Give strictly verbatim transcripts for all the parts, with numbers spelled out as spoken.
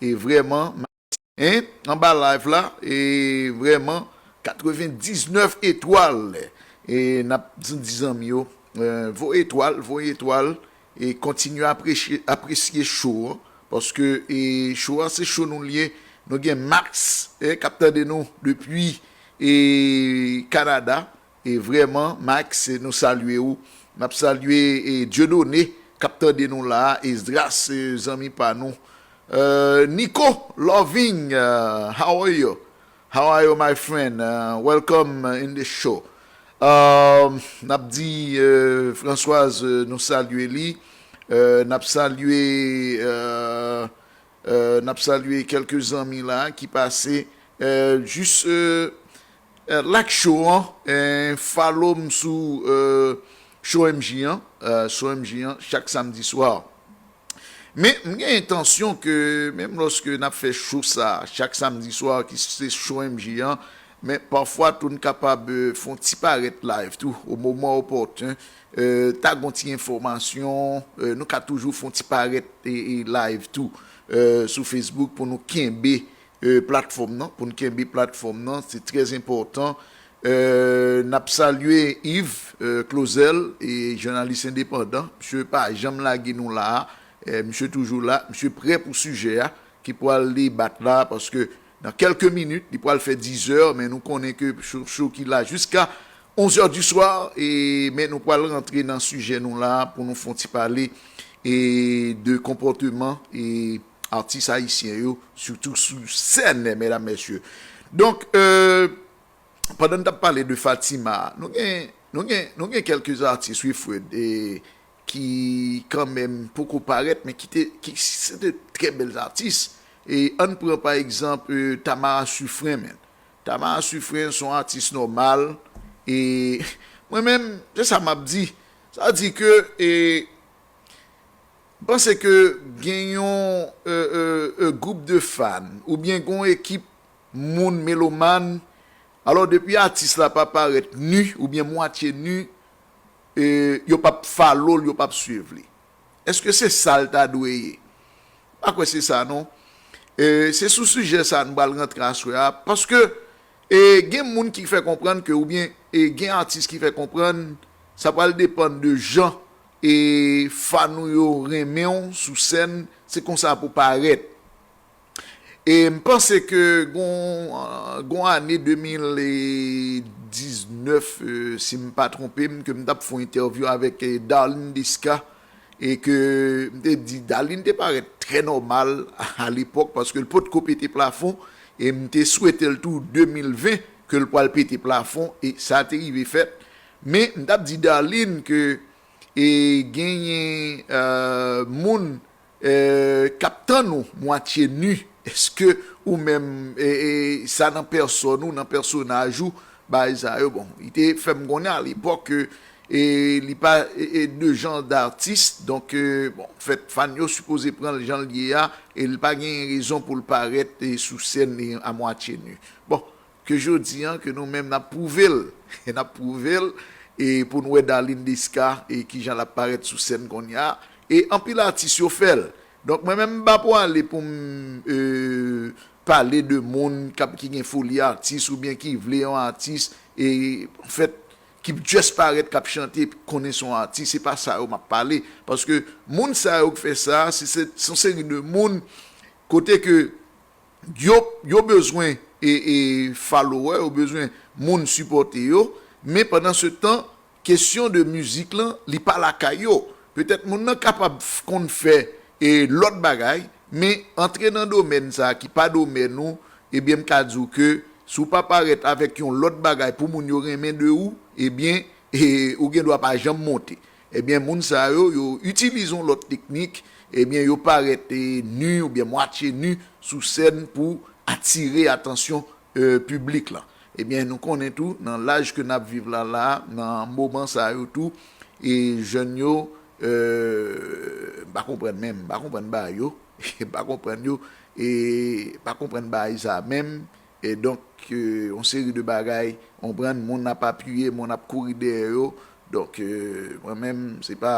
E vrèman, en, anba live la, e vrèman, katrevendiznèf etwal. E n ap di zanmi yo, eh, voye etwal, voye etwal, e kontinye apresye, apresye show an, paske, e, show a se show nou l ye. Nou gen Max, eh, k ap tande nou depi, e, Kanada. E vrèman, Max, nou salye ou. N ap salye, e, Dieudonné, k ap tande nou la, Esdras, e, zanmi pa nou. Eh, Nico Loving, eh, how are you? How are you, my friend? Uh, welcome, uh, in the show. Uh, n ap di, uh, Françoise, uh, nou salye li. Uh, n ap salye, uh, uh, n ap salye kèlke zanmi la ki pase. Uh, jis, uh, uh, like show an, uh, follow m sou, uh, show M J an, uh, show M J an, chak samdi swa. Men, m gen entansyon ke, menm lòske n ap fè show sa a, chak samdi swa, ki se show M J an, men pafwa tou n kapab, eh, fè yon ti parèt live tou, o moman opòten, eh, ta gon ti enfòmasyon, eh, nou ka toujou fè yon ti parèt e, e live tou, eh, sou Facebook pou nou kenbe, eh, platfòm nan, pou n kenbe platfòm nan, se trè enpòtan. Eh, n ap salye Yves, eh, Clausel, e jounalis endepandan. Misye pa janm lage nou la a. Eh, misye toujou la. Misye prè pou sijè a ki pral debat la, paske nan kèlke minit, li pral fè dizè, men nou konnen ke show, show ki la jiska onzè di swa, e, men nou pral rantre nan sijè nou la pou nou fè yon ti pale, e, de konpòteman, e, atis ayisyen yo, sitou sou sèn, medam, mesye. Donk, eh, pandan n t ap pale de Fatima, nou gen, nou gen, nou gen kèlke atis, wi, Fred, e, ki kanmenm poko parèt, men ki te, ki se de trè bèl atis. E ann pran, pa egzanp, eh, Tamara Suffren, men. Tamara Suffren se yon atis nòmal. E mwen menm, se sa m ap di. Sa di ke, e, m panse ke gen yon, eh, eh, eh, gwoup de fan, oubyen gen yon ekip moun melomàn. Alò, depi atis la pa parèt ni oubyen mwatye ni, eh, yo p ap follow l, yo p ap swiv li. Èske se sa l ta dwe ye? M pa kwè se sa, non. Eh, se sou sijè sa a nou pral rantre aswè a, paske, eh, gen moun ki fè konprann ke, oubyen, eh, gen atis ki fè konprann, sa pral depann de jan, eh, fan ou yo renmen w sou sèn, se konsa pou parèt. E m panse ke gon, gon ane de mil diznèf, eh, si m pa twonpe m, ke m t ap fè yon entèvyou avèk, eh, Darline Desca, e ke m te di Darline te parèt trè nòmal alepòk, paske l potko pete plafon, e m te swete l tou de mil ven ke l pral pete plafon, e sa te rive fèt. Men m t ap di Darline ke, e, genyen, eh, moun eh, k ap tann ou mwatye ni, èske ou menm, eh, eh, sa nan pèsòn ou, nan pèsonaj ou, bagay sa yo, bon, li te fè m konnen alepòk ke, eh, li pa, eh, eh, de jan d'atis, donk, eh, bon, fèt fan yo sipoze pran l jan l ye a, e li pa gen rezon pou l parèt, eh, sou sèn, eh, a mwatye ni. Bon, ke jodi an, ke nou menm n ap pwouve l, n ap pwouve l, e pou n wè Darline Desca, e kijan l ap parèt sou sèn kounye a, e anpil atis yo fè l. Donk, mwen menm, m pa pwale pou m, eh, pale de moun k ap, ki gen foli atis oubyen ki vle yon atis, e, anfèt, ki just parèt, k ap chante, epi konnen se yon atis, se pa sa yo m ap pale. Paske moun sa yo k fè sa, se, se, se yon seri de moun kote ke yo, yo bezwen, e, e, follower, yo bezwen moun sipòte yo, men pandan se tan, kesyon de mizik lan, li pa lakay yo. Petèt moun nan kapab f-, konn fè, e, lòt bagay, men antre nan domèn sa a ki pa domèn ou, ebyen, m ka di w ke si w pa parèt avèk yon lòt bagay pou moun yo renmen de ou, ebyen, e, ou gen dwa pa janm monte. Ebyen, moun sa yo, yo itilize yon lòt teknik, ebyen, yo parèt, e, ni oubyen mwatye ni sou sèn pou atire atansyon, e, piblik lan. Ebyen, nou konnen tou, nan laj ke n ap viv la, la, nan moman sa yo tou, e jèn yo, e, m pa konprann menm, m pa konprann bagay yo, m pa konprann yo, e m pa konprann bagay sa menm. E donk, e, yon seri de bagay, w konprann, moun ap apiye, moun ap kouri dèyè yo. Donk, e, mwen menm, se pa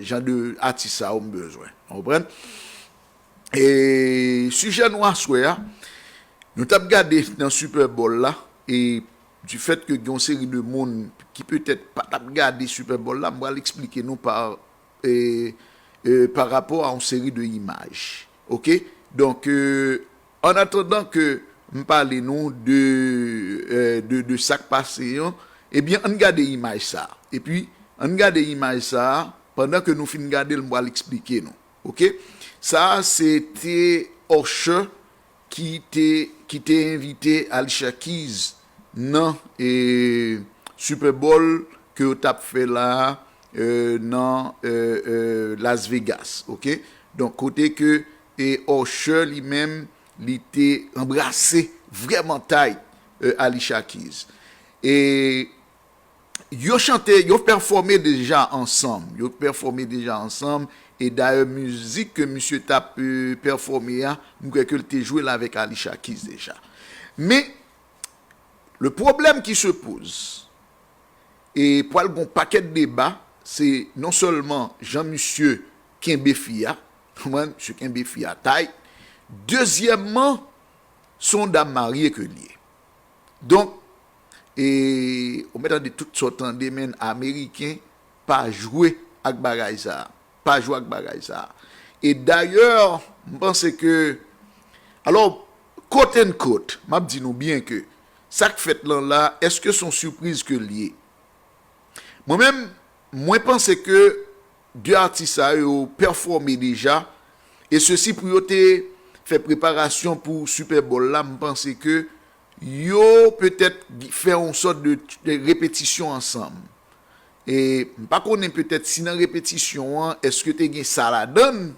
jan de atis sa yo m bezwen. W konprann? e sijè nou aswè a, nou t ap gade nan Super Bowl la, e du fait que gen yon seri de moun ki petèt pa t ap gade Super Bowl la, m pral eksplike nou pa, e, e, pa rapò a yon seri de imaj. Oke? Donk, e, an atandan ke m pale nou de, e, de, de sa k pase an, ebyen, ann gade imaj sa a. Epi, ann gade imaj sa a, pandan ke nou fin gade l, m pral eksplike nou. Oke? Sa a se te Usher ki te, ki te envite Alicia Keys nan, e, Super Bowl ke yo t ap fè la a, e, nan, e, e, Las Vegas, oke? Donk, kote ke, e, Usher li menm, li te anbrase vrèman tight, e, Alicia Keys. E yo chante, yo pèfòme deja ansanm. Yo pèfòme deja ansanm. E dayè, mizik ke misye t ap, e, pèfòme a, m kwè ke l te jwe l avèk Alicia Keys deja. Men, le problème qui se pose, e pral gon pakèt deba, se non sèlman jan misye kenbe fi a, konprann, misye kenbe fi a tight. Dezyèmman, se yon dam marye ke l ye. Donk, e, ou mèt tande tout sa w tande, men Ameriken pa jwe ak bagay sa a. Pa jwe ak bagay sa a. E dayè, m panse ke, alò, quote unquote, m ap di nou byen ke sa k fèt lan la, èske se yon sipriz ke l ye? Mwen menm, mwen panse ke de atis sa yo pèfòme deja, e sesi pou yo te fè preparasyon pou Super Bowl la, m panse ke yo petèt fè yon sòt de, de repetisyon ansanm. E m pa konnen petèt si nan repetisyon an, èske te gen sa ladann,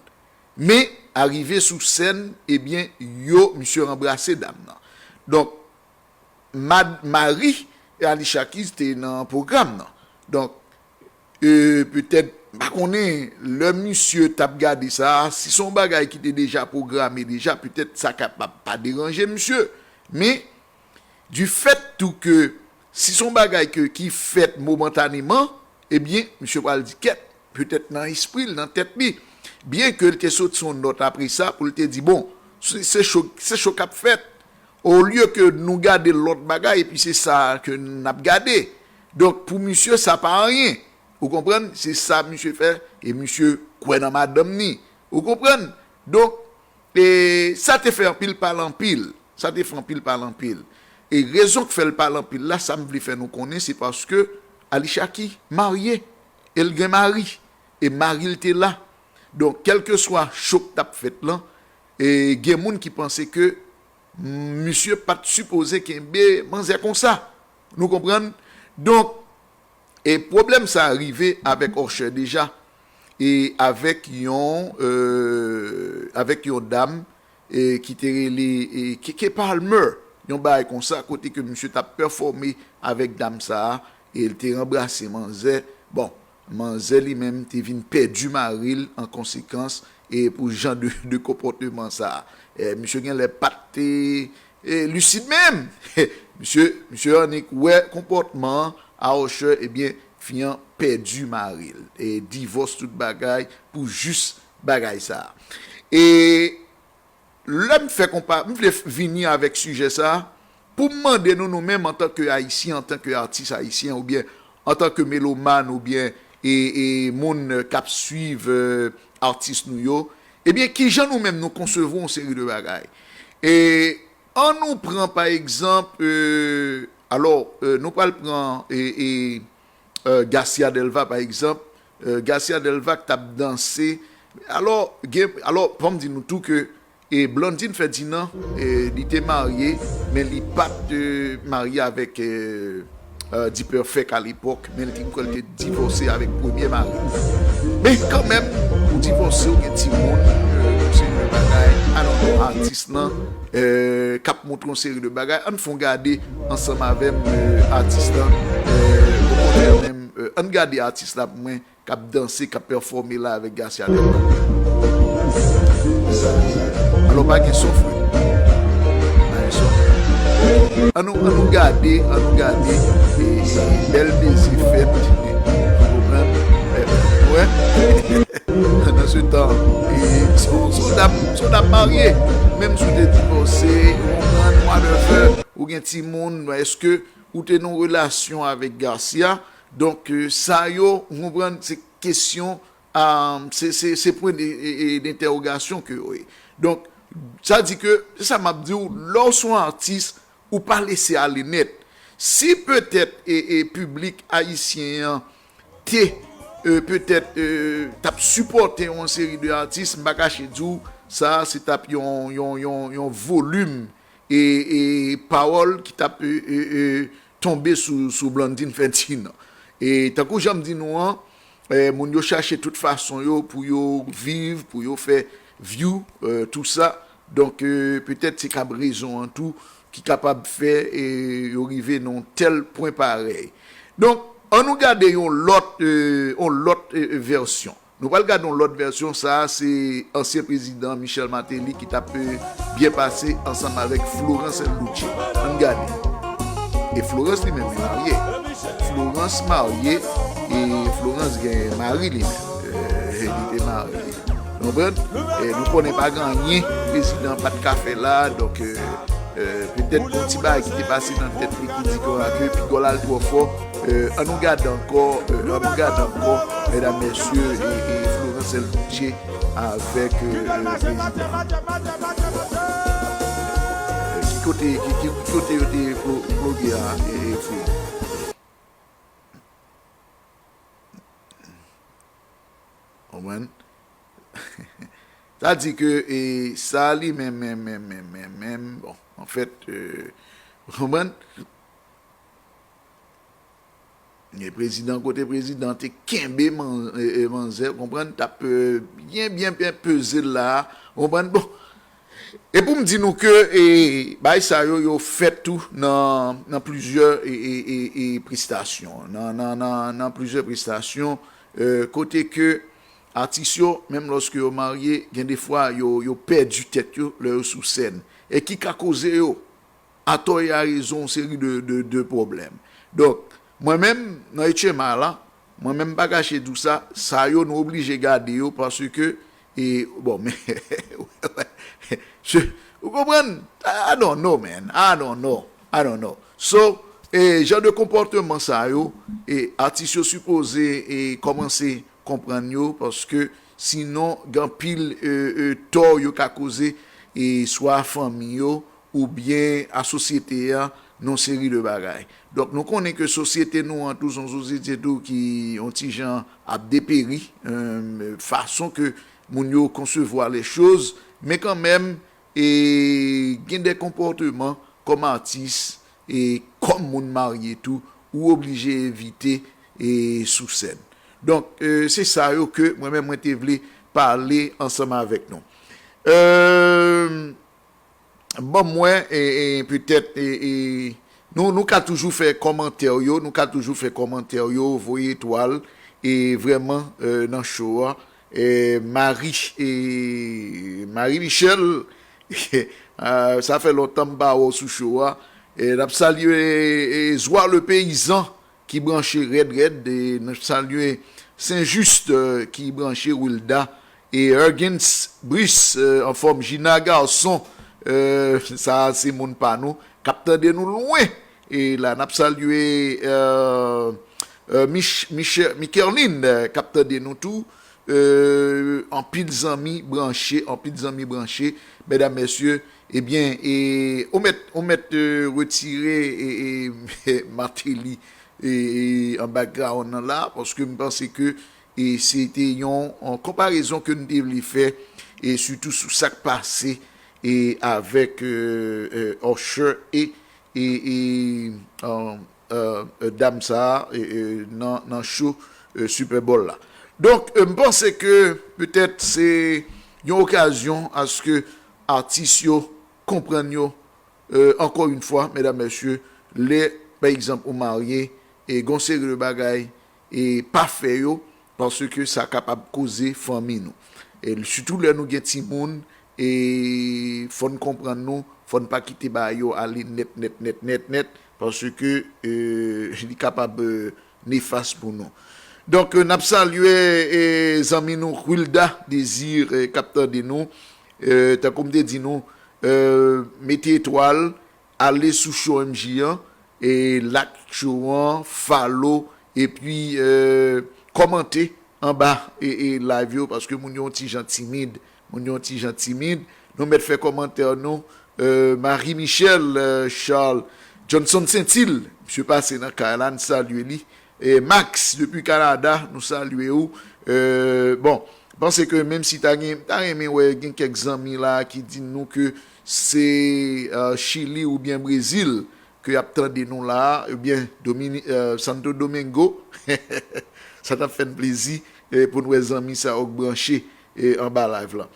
men arive sou sèn, ebyen, yo, misye ranbrase dam nan. Donk, mad-, mari Alicia Keys te nan pwogram nan. Donk, e, petèt, m pa konnen, lè misye t ap gade sa a, si se yon bagay ki te deja pwograme deja, petèt sa kapab pa deranje misye. Men, du fait tou ke si se yon bagay ke, ki fèt momantaneman, ebyen, misye pral di kèt, petèt nan espri l, nan tèt li. Byen ke l te sot se yon nòt apre sa pou l te di, bon, se, se cho, se cho k ap fèt. Olye ke nou gade lòt bagay, epi se sa ke n ap gade. Donk, pou misye, sa pa anyen. Ou konprann? Se sa misye fè, e misye kwè nan madanm ni. Ou konprann? Donk, e sa te fè anpil pale anpil. Sa te fè anpil pale anpil. E rezon k fè l pale anpil la, sa m vle fè nou konnen, se paske Alicia Keys marye. E l gen mari. E mari l te la. Donk, kèlkeswa cho k t ap fèt lan, e gen moun ki panse ke misye pa t sipoze kenbe manzè konsa. Nou konprann? Donk, e pwoblèm sa a rive avèk Usher deja, e avèk yon, e, avèk yon dam, e, ki te rele, e, Keke Palmer, yon bagay konsa, kote ke misye t ap pèfòme avèk dam sa a, e l te ranbrase manzè. Bon, manzè li menm te vin pèdi mari l an konsekans, e pou jan de, de konpòteman sa a. E, misye genlè pa t te, e, lisid menm. Misye, misye annik wè konpòtman an a Usher, ebyen, fi an pèdi mari l. E divòs tout bagay pou jis bagay sa a. E lè m fè konpa, m vle vini avèk sijè sa a, pou m mande nou, nou menm antanke Ayisyen, antanke atis ayisyen, oubyen antanke melomàn, oubyen e, e moun k ap swiv, e, atis nou yo, ebyen, kijan nou menm nou konsevwa yon seri de bagay? E ann nou pran, pa egzanp, e, alò, e, nou pral pran, e, e, e, Garcia Delva, pa egzanp, e, Garcia Delva k t ap danse. Alò, gen, alò, fò m di nou tou ke, e, Blondine Ferdinand, e, li te marye, men li pa t, e, marye avèk, e, e, D-Perfect alepòk, men li te, kwè l te divòse avèk premye mari l. Men kanmenm, ou divòse, ou gen timoun, e, se yon bagay, alò, atis lan, e, k ap montre yon seri de bagay. Ann fè yon gade ansanm avè m, e, atis lan, e, okontrè menm, e, ann gade atis la pou mwen, k ap danse, k ap pèfòme la avèk Garcia Delva. Alò, pa gen son, frè. Pa gen son. Ann nou, ann nou gade, ann nou gade, e, e, bèl beze fèt, ou konprann? E, wè. Pandan se tan, e, Si w, si w t ap, si w t ap marye, menm si w te divòse, ou konprann, whatever, ou gen timoun, èske ou te nan relasyon avèk Garcia? Donk, euh, sa yo, ou konprann, se kesyon, euh, se, se, se pwen de, e, e, dentèwogasyon ke yo ye. Donk, sa di ke, se sa m ap di w, lè w se yon atis, ou pa lese ale nèt. Si petèt, e, e, piblik ayisyen an te, e, petèt, e, t ap sipòte yon seri de atis, m pa kache di w, sa, se t ap yon, yon, yon, yon volim, e, e, pawòl ki t ap, e, e, e, tonbe sou, sou Blondine Ferdinand. E tankou jan m di nou an, e, moun yo chache tout fason yo pou yo viv, pou yo fè view, e, tou sa. Donk, e, petèt se kab rezon an tou ki kapab fè, e, yo rive nan yon tèl pwen parèy. Donk, ann nou gade yon lòt, e, yon lòt, e, vèsyon. Nou pral gade yon lòt vèsyon, sa a se ansyen prezidan Michel Martelly ki t ap, e, byen pase ansanm avèk Florence L. Duce. Ann gade. E Florence li menm li marye. Florence marye, e Florence gen mari li menm. E, li te marye. Nou konprann? E nou konnen pa gen anyen prezidan pa t ka fè la, donk, e, e, petèt gon ti bagay ki te pase nan tèt li ki di konsa ke pigòl al twò fò. E, ann nou gade ankò, e, ann nou gade ankò, medam, mesye, e, e Florence L. Duce avèk, e, e, prezidan. E, ki kote, ki, ki, ki kote yo te plo-, ploge a, e, e, Flo? Konprann? Sa di ke, e, sa li menm, menm, menm, menm, menm, menm, bon, anfèt, e, konprann? E prezidan, kote prezidan te kenbe man-, e, e, manzè, konprann, t ap, e, byen, byen, byen peze l la, konprann, bon. E pou m di nou ke, e, bagay sa yo, yo fèt tou nan, nan plizyè, e, e, e, e prestasyon, nan, nan, nan, nan plizyè prestasyon, e, kote ke atis yo, menm lòske yo marye, gen de fwa, yo, yo pèdi tèt yo lè yo sou sèn. E ki ka koze yo? Atò e arezon, yon seri de, de, de pwoblèm. Donk, mwen menm, nan H M A la, mwen menm, m pa kache di w sa, sa yo, nou oblije gade yo, paske, e, bon, men, se, ou konprann? I don't know, man. I don't know. I don't know. So, e, jan de konpòteman sa yo, e, atis yo sipoze, e, kòmanse konprann yo, paske sinon, gen anpil, e, e, tò yo ka koze, e, swa fanmi yo, oubyen a sosyete a, nan yon seri de bagay. Donk, nou konnen ke sosyete nou an tou, se yon sosyete tou ki, yon ti jan, ap deperi, e, fason ke moun yo konsevwa lè choz, men kanmenm, e, gen de konpòteman kòm atis, e, kòm moun marye tou, ou oblije evite, e, sou sèn. Donk, e, se sa yo ke mwen menm mwen te vle pale ansanm avèk nou. E, ban mwen, e, e, petèt, e, e, nou, nou ka toujou fè kòmantè yo, nou ka toujou fè kòmantè yo, voye etwal, e vrèman, e, nan show a, e, Marie, e, Marie Michel, a, sa fè lontan m pa wè w sou show a, e, n ap salye, e, Zwa le Peyizan, ki branche rèd rèd, e n ap salye Sen Jis, e, ki branche Wilda, e Ergens Brice, e, anfòm Jina Gason, e, sa se moun pa nou, k ap tande nou lwen, e la n ap salye, e, e, Mich-, Michè-, Mikerline, e, k ap tande nou tou, e, anpil zanmi branche, anpil zanmi branche, medam, mesye, ebyen, e, ou mèt, ou mèt, e, retire, e, e, Martelly, e, e, an background nan la, paske m panse ke, e, se te yon, yon konparezon ke n te vle fè, e sitou sou sa k pase, e avèk, e, e, Usher e, e, e, e, e, dam sa a, e, e, nan, nan show, e, Super Bowl la. Donk, e, m panse ke petèt se yon okazyon aske atis yo konprann yo, e, ankò yon fwa, medam, mesye, lè, pa egzanp, ou marye, e gon seri de bagay, e pa fè yo, paske sa kapab koze fanmi nou. E sitou lè nou gen timoun, e fò n konprann nou, fò n pa kite bagay yo ale nèt, nèt, nèt, nèt, nèt, paske, e, li kapab, e, nefas pou nou. Donk, n ap salye e, zanmi nou Wilda Désir e, k ap tande nou. E, tankou m te di nou, e, mete etwal, ale sou show M J an, e like show an, follow, epi e, kòmante anba e, e, live yo, paske moun yo yon ti jan timid. Moun yo yon ti jan timid. Nou mèt fè kòmantè nou. E, Marie Michel, e, Charles, Johnson Saintil, misye pase nan kay la, n salye li. E, Max, depi Kanada, nou salye ou. E, bon, panse ke menm si ta gen, ta renmen wè gen kèk zanmi la ki di nou ke se e, Chili oubyen Brezil ke y ap tande nou la, oubyen Domini, e, Santo Domingo. Sa t ap fè n plezi e, pou n wè zanmi sa yo k branche e, anba live la.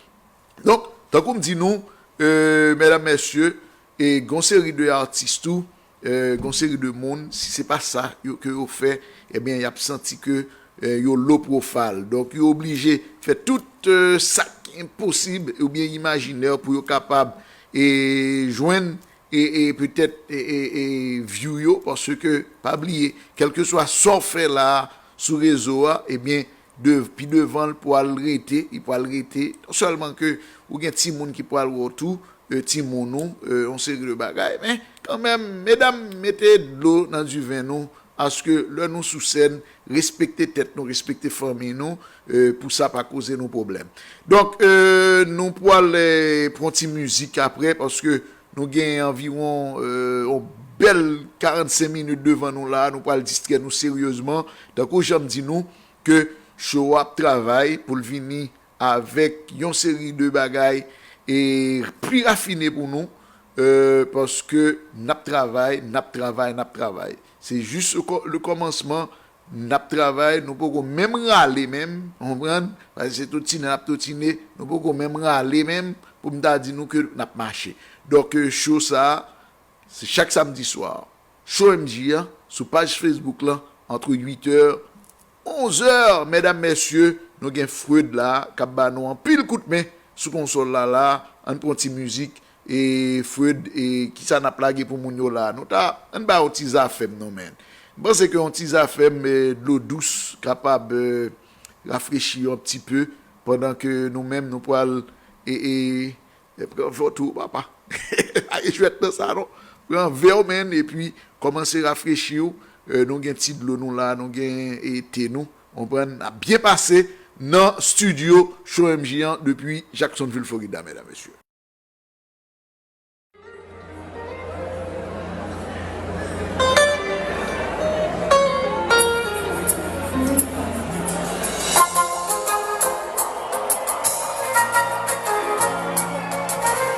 Donk, tankou m di nou, e, medam, mesye, e, gon seri de atis tou, e, gon seri de moun, si se pa sa yo, ke yo fè, ebyen, y ap santi ke e, yo lo pwofal. Donk, yo oblije fè tout e, sa ki posib oubyen imajinè pou yo kapab e, jwenn e, e petèt e, e, e, view yo, paske pa bliye, kèlkeswa sa w fè la a sou rezo a, ebyen, de, pi devan l pwal rete, li pwal rete, non sèlman ke ou gen timoun ki pwal wè w tou, e, timoun ou, e, yon seri de bagay, men kanmenm, medam, mete dlo nan diven nou, aske lè nou sou sèn, respekte tèt nou, respekte fanmi nou, e, pou sa pa koze nou pwoblèm. Donk, e, nou pwal e, pran ti mizik apre, paske nou gen anviwon e, yon bèl karannsenk minit devan nou la, nou pwal distrè nou seryezman. Tankou jan m di nou, ke show a ap travay pou l vini avèk yon seri de bagay e pi rafine pou nou, e, paske n ap travay, n ap travay, n ap travay. Se jis le kò-, le kòmansman, n ap travay, nou poko menm rale menm, konprann? Paske se totine n ap totine, nou poko menm rale menm pou m ta di nou ke n ap mache. Donk, e, show sa a, se chak samdi swa. Show M J an, sou paj Facebook lan, antre uit è, onz è, medam, mesye, nou gen Freud la, k ap ba nou anpil kout men sou konsòl la, la, ann pran ti mizik, e Freud, e kisa n ap lage pou moun yo la, nou ta, ann ba yon ti zafèm non, men. M panse ke yon ti zafèm, e, dlo dous kapab, e, rafrechi yon ti pe, pandan ke nou menm, nou pwal, e, e, E pran vè w tou, papa. Pa gen jwèt nan sa, non. Pran vè w, menn, epi kòmanse rafrechi w. E, nou gen ti dlo nou la, nou gen, e, te nou. Konprann? N ap byen pase nan studio Show M J an depi Jacksonville, Florida, medam, mesye.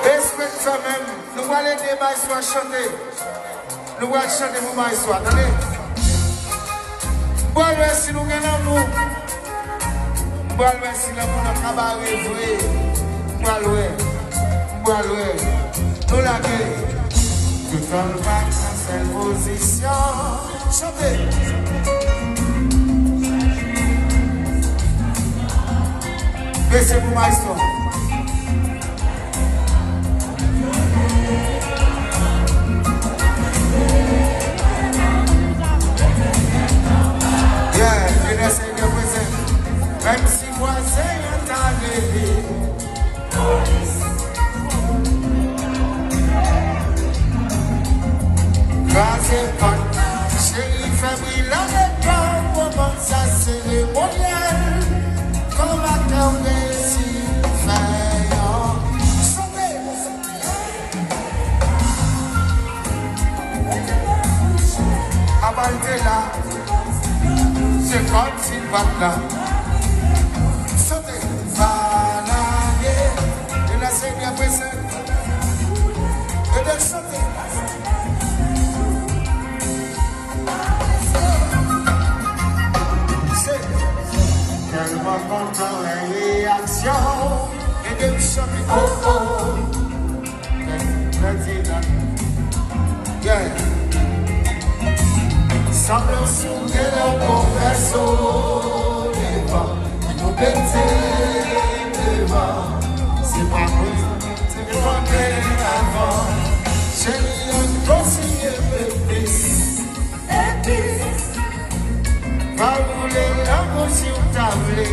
Respect sa menm. Nou pral ede maestro a chante. Nou pral chante pou maestro a, tande. M pral wè si nou gen lanmou. M pral wè si lanmou nan kabare vre. M pral wè. M pral wè. Nou lage. Tout ann bat nan sèl pozisyon. Chante. Mesye pou maestro. Yeah, N S A represent. Menm si vwazen an ta rele polis. Kraze pòt, cheri, fè bri lale pa w, moman sa seremonyèl. Kòman kè w resi fè yon sote? Apa l te la, se kòmsi l pa t la. Sote, pa lage. E la se byen prese. Ede l sote. Se tèlman kontan wè reyaksyon. Ede m chante, oh, oh. Prezidan. Yeah. Sanble w si w gen lè w konfèse w devan. Nou pete devan. Se pa vre.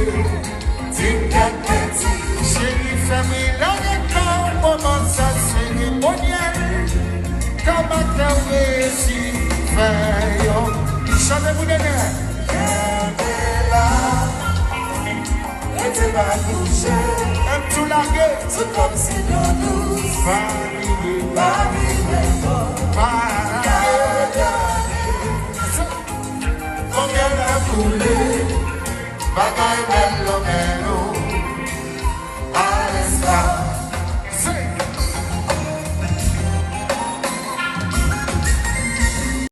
Di m kèk menti. Cheri, fè m rilè nan moman sa, seremonyèl. Kòman kè w reyisi fè yo? Chante pou Nene. Kenbe la. Rete pa bouje. M tou lage. Tout kòmsi dlo dous. Pa vire. Pa vire bò. Pa gade. Konbyen lè koule. Bagay bèl